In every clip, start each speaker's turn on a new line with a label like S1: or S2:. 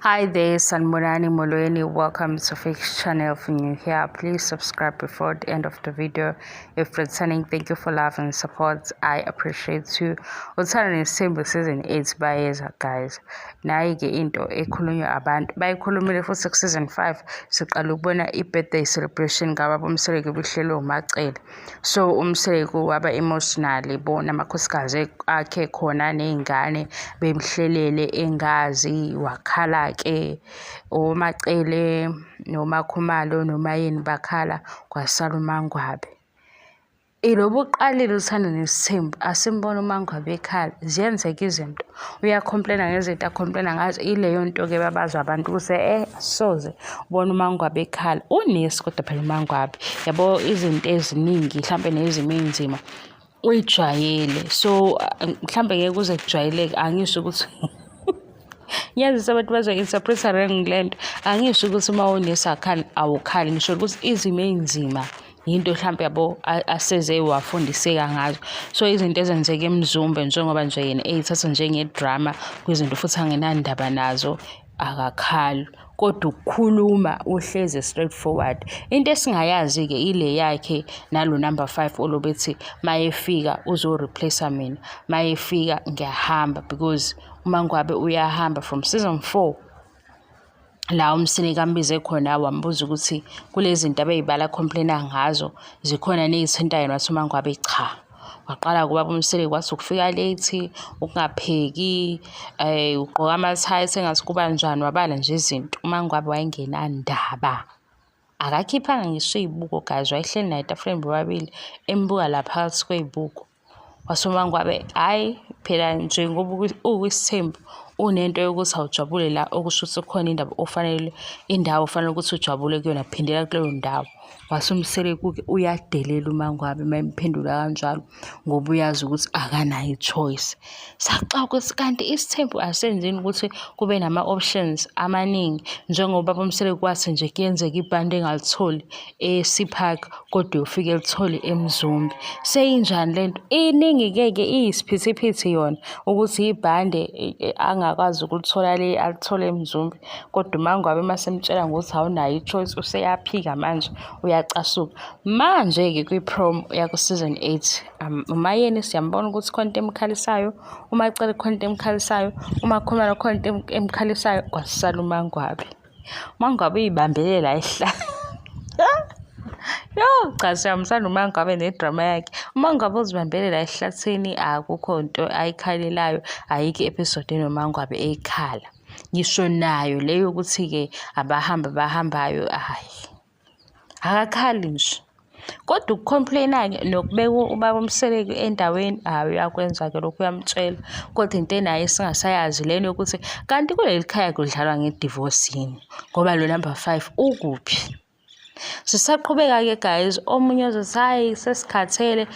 S1: Hi there, Sanibonani Molweni. Welcome to Fix Channel. If you're new here, please subscribe before the end of the video. If returning, thank you for love and support. I appreciate you. Uthando Nesithembu season 8 bayeza, guys. Nayi-ke into ekhulunywa abantu. Bayikhulumile futhi ku-season 5. Siqala ukubona i-birthday celebration kababa uMseleku ibihlelwe uMaCele. So uMseleku waba emotional, bona amakhosikazi akhe khona ney'ngane bemhlelele engazi, wakhala-ke oMaCele noMaKhumalo noMaYeni bakhala, kwasala uMaNgwabe. Ilobu uqalile uthando nesithembu, asimbone uMaNgwabe ekhala, ziyenzeka izinto. Uya-complain-a ngezinto a-complain-a ngazo, ileyo nto-ke babazi abantu ukuthi asoze ubone uMaNgwabe ekhala. Unesi kodwa phela uMaNgwabe, yabo, izinto eziningi hlampe nezimo ey'nzima uyijwayele, so mhlambe ngeke kuze kujwayeleke. Angisho ukuthi ngiyazisa abantu bazo-interpret-a wrong le nto. Angisho ukuthi uma unesi akukhali, awukhali, ngisho ukuthi izimo ey'nzima yinto hlampe, yabo, aseze wafundiseka ngazo. So izinto ezenzeka eMzumbe, njengoba nje yena eyithatha njenge-drama kwizinto futhi angenandaba nazo, akakhali, kodwa ukukhuluma uhlezi straight forward. Into esingayazi-ke ile yakhe nalo number 5 olobethi mayefika uzo-replace mina, mayefika ngiyahamba, because uMaNgwabe uyahamba from season 4 la uMseleku ambize khona, wambuza ukuthi kulezi zinto abeyibala complain-a ngazo zikhona ney'thinta yena, wathi uMaNgwabe cha. Waqala kubaba uMseleku wathi ukufika late, ukungapheki, ugqoka ama-tights engathi kuba njani, wabala nje izinto. UMaNgwabe wayengenandaba, akakhiphanga ngisho iy'buko, guys, wayehleli naye etafuleni bobabili embuka la phakathi kwey'buko. Wase uMaNgwabe, hhayi phela nje ngoba uwisithembu unento yokuthi awujabule la, okusho ukuthi kukhona indaba ofanele, indawo ofanele ukuthi ujabule kuyona, phindela kuleyo ndawo. Wase uMseleku-ke uyadelela uMaNgwabe uma emphendula kanjalo, ngoba uyazi ukuthi akanayo i-choice. Saxaka ukuthi kanti isithembu asenzini ukuthi kube nama-options amaningi, njengoba uMseleku wathi nje kuyenzeka ibhande engalitholi e-Sea Park kodwa uyofike elithole eMzumbe. Seyinjani lento? Iningi-ke ke iyisiphithiphithi yona ukuthi ibhande angakwazi ukulithola le alithole eMzumbe, kodwa uMaNgwabe uma semtshela ngokuthi awunayo i-choice useyaphika manje, uyacasuka. Manje-ke kwi-promo yaku-season 8, uMaYeni siyambona ukuthi khona into emkhalisayo, uMaCele khona into emkhalisayo, uMaKhumalo khona into emkhalisayo, kwasala uMaNgwabe. UMaNgwabe uyibambele la ehlala. Yo, cha, siyamthanda uMaNgwabe ne-drama yakhe. UMaNgwabe uzibambele la ehlathini, akukho nto ayikhalelayo, ayikho i-episode enoMaNgwabe eyikhala. Ngisho nayo le yokuthi-ke abahambe abahambayo, hhayi, akakhali nje. Kodwa uku-complain-a-ke nokubeka ubaba uMseleku endaweni, hhayi, uyakwenza-ke lokhu, uyamtshela. Kodwa into enayo esingasayazi lena yokuthi kanti kuleli khaya kudlalwa nge-divorce yini, ngoba lo number 5 ukuphi? Sisaqhubeka-ke, guys, omunye ozothi hhayi, sesikhathele.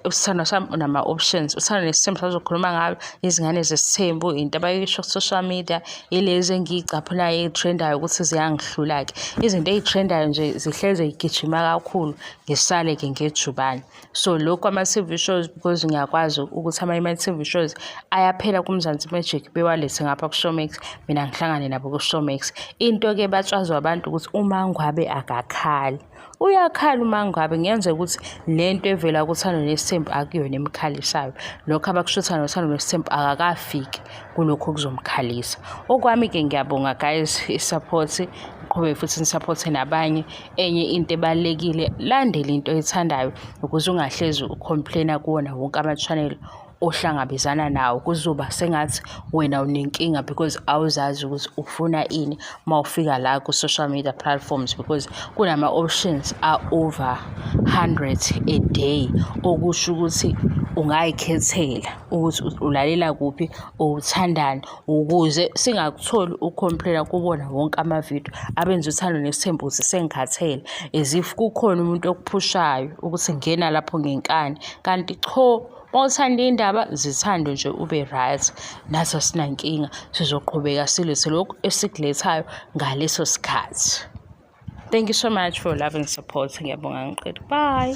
S1: Isithandwa sami unama-options. Uthando Nesithembu sazokhuluma ngayo, izingane zesithembu, into abayisho ku-social media, ilezi engiy'caphunayo ey'trend-ayo ukuthi ziyangihlula-ke. Izinto ey'trend-ayo nje zihleze y'gijima kakhulu, ngisale-ke ngejubane. So lokhu kwama-TV shows, because ngiyakwazi ukuthi amanye ama-TV shows ayaphela kuMzansi Magic bewalethe ngapha ku-Showmax, mina ngihlangane nabo ku-Showmax. Into-ke batshazwa abantu ukuthi uMaNgwabe akakhali. Uyakhala uMaNgwabe, kungenzeka ukuthi lento evela kuThando Nesithembu akuyona emkhalisayo. Lokhu abakushutha noThando Nesithembu akakafiki kulokhu okuzomkhalisa. Okwami-ke ngiyabonga, guys, i-support, niqhubeke futhi ni-support-e nabanye. Enye into ebalulekile, landela into oyithandayo ukuze ungahlezi u-complain-a kuwona wonke ama-channel ohlangabezana nawo, kuzoba sengathi wena unenkinga because awuzazi ukuthi ufuna ini uma ufika la ku-social media platforms, because kunama-options a-over 100 a day, okusho ukuthi ungayikhethela ukuthi ulalela kuphi, uthandani, ukuze singakutholi u-complain-a kubona wonke amavidiyo abenza Uthando Nesithembu ukuthi sengikhathele, as if kukhona umuntu okuphushayo ukuthi ngena lapho ngenkani, kanti cho, uma uthanda iy'ndaba zithande nje ube right. Nathi asinankinga, sizoqhubeka silethe lokhu esikulethayo ngaleso sikhathi. Thank you so much for love and support. Ngiyabonga, ngiqeda. Bye.